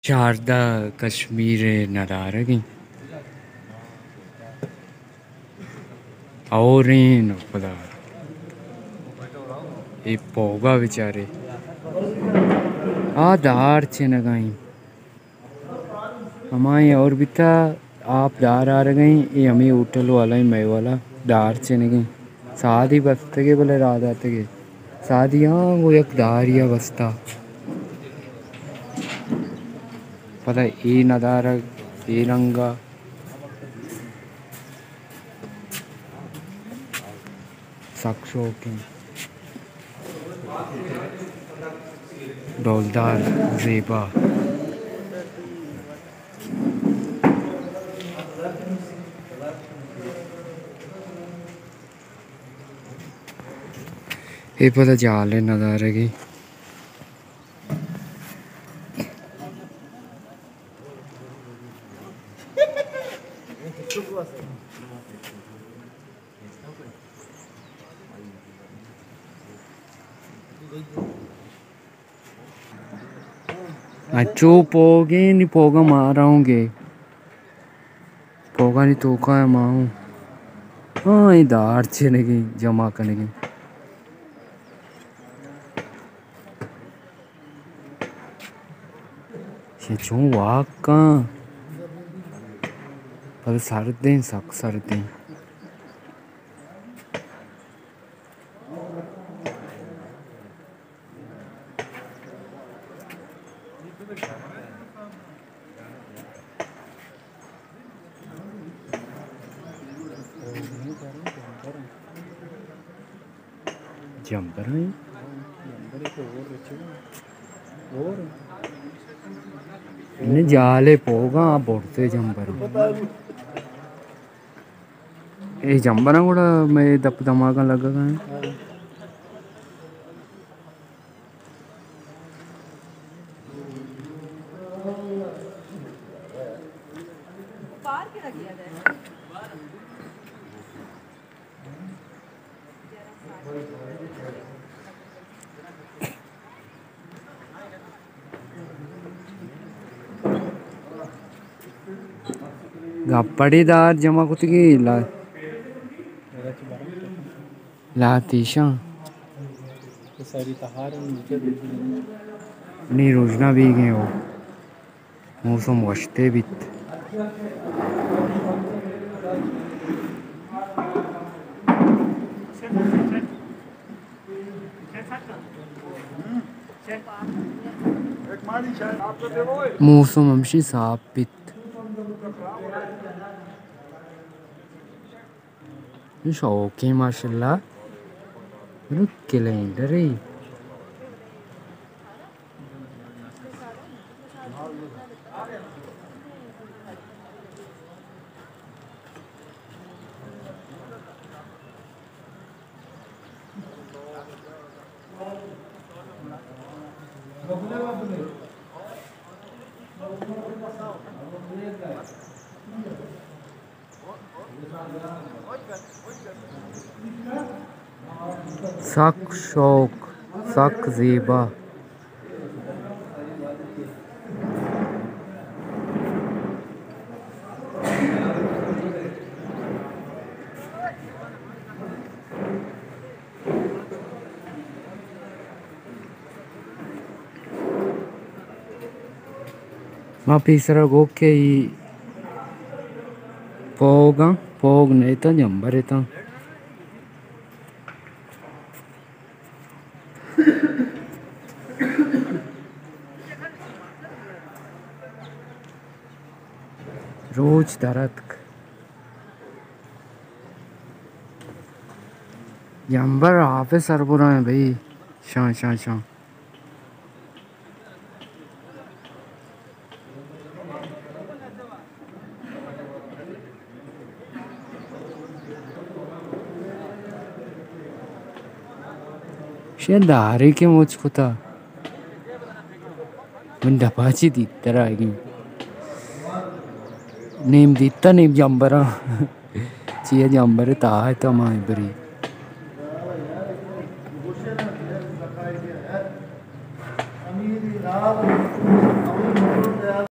چاردہ کشمیر ءِ ندارگ ایں۔ ہوریں پدا اے پوگا بچارے، آ دار چنگا ایں۔ ہمائیں ہور بیتا، آپ دار آرگا ایں، اے ہمے ہوٹل والا ایں، مئے والا دار چنگا ایں۔ سادی بستگے بلے راہ داتگے۔ سادی ہاں، گوں یک داریا بستا۔ پدا اے ندارگ، اے رنگا۔ سک شوقیں۔ ڈولدار، زیبا۔ اے پدا جہل ءِ ندارگے۔ انچو پوگیں، نی پوگاں مارا اوں گے۔ پوگانی توکا ما اوں۔ ہاں، اے دار چنگیں، جمع کنگیں۔ چے چون واک کن۔ پدا سردیں، سک سردیں۔ جمبر ایں۔ انہیں جالے پوگاں برتے جمبر۔ اے جمبراں گڑا مئے دپ دماغاں لگگا ایں۔ گپڑی دار جمع کتگی لا-، لاتیشاں۔ نی روژنا بیگیں ہو۔ موسم وشتے بیت۔ موسم ہمشی صاف بیت۔ شوقیں ماشاءاللہ۔ کلینڈرے۔ سک شوق، سک زیبا۔ ما پیسرا گوک کہ ای پوگاں، پوگ نہ اتاں، جمبر اتاں۔ روچ در اتک۔ جمبر آپ ء سربراں بھئی۔ شان، شان، شان۔ شے دارے کہ مچ کتا۔ من دپا چی دیت ترا اگیں؟ نیم دیتا، نیم جمبراں۔ چیا جمبر تا ہے تا ماں بری۔